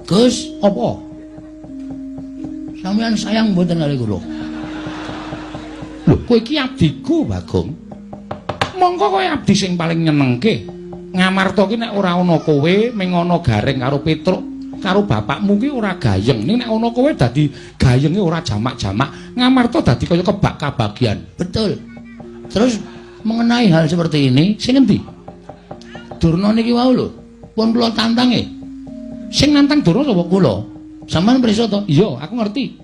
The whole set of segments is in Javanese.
Gus, apa? Sampeyan sayang mboten kali kula? Lho, kowe iki abdiku, Bagong. Mongko kowe abdi sing paling nyenengke. Ngamarta ki nek ora ana kowe, ming ana Gareng karo Petruk karo bapakmu ki ora gayeng. Ning nek ana kowe dadi gayenge ora jamak-jamak. Ngamarta dadi kaya kebak kabagian. Betul. Terus mengenai hal seperti ini, sing endi? Durna niki wau lho. Pun kula tantange. Sing nantang Durna sapa? Kula. Sampeyan pirsa to? Iya, aku ngerti.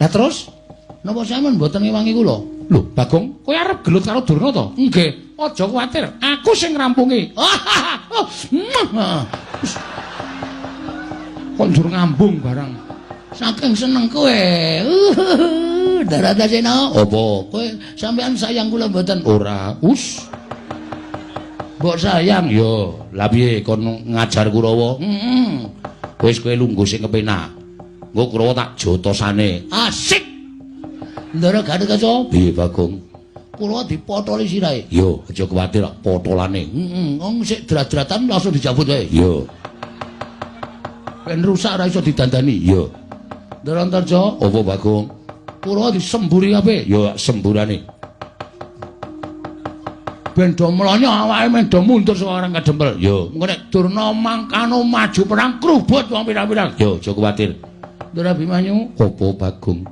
Lah terus napa sampeyan mboten ngewangi kula? Lho, Bagong, kowe arep gelut karo Durna to? Nggih. Aja kuwatir, aku sing ngrampungi. Kok njur ngambung barang. Saking seneng kowe. Daratasena. Apa? Kowe sampeyan sayang kula mboten? Ora. Us. Mbok sayang yo. Lah piye kon ngajar Kurawa? Heeh. Wis kowe lungguh sing kepenak. Engko Kurawa tak jotosane. Asik. Ndara Gatotkaca. Piye, Bagong? Kurawa dipotoli sirahe. Yo, aja kuwatir potolane. Heeh, wong sik drat-dratan langsung dijabut wae. Yo. Ben rusak ora iso didandani. Yo. Ndara Antarja, apa Bagong? Kurawa disemburi kabeh. Yo, semburane. Ben do mlonyo awake men do mundur saka orang kadempel. Yo. Engko nek Durna mangkano maju perang krubut wong pirang-pirang. Yo, aja kuwatir. Ndara Abimanyu, apa Bagong?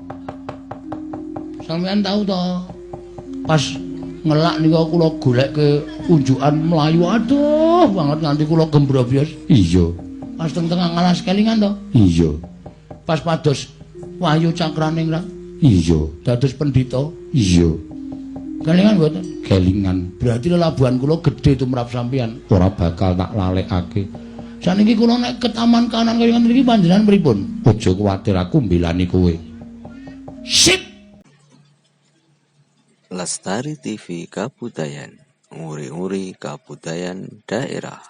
Sampeyan tau to? Pas ngelak nika kula golekke unjukan mlayu aduh banget nganti kula gembrobyos. Iya. Pas teng tengah ngalas kelingan to? Iya. Pas pados Wahyu Cakraningrat. Iya. Dados pendhita. Iya. Kelingan mboten? Kelingan. Berarti lelabuhan kula gedhe tumrap sampeyan. Ora bakal tak lalekake. Saniki kula nek ke taman kanan kaya ngoten iki panjenengan pripun? Aja kuwatir, aku mbelani kowe. Sip. Lestari TV Kabudayan, nguri-nguri kabudayan daerah.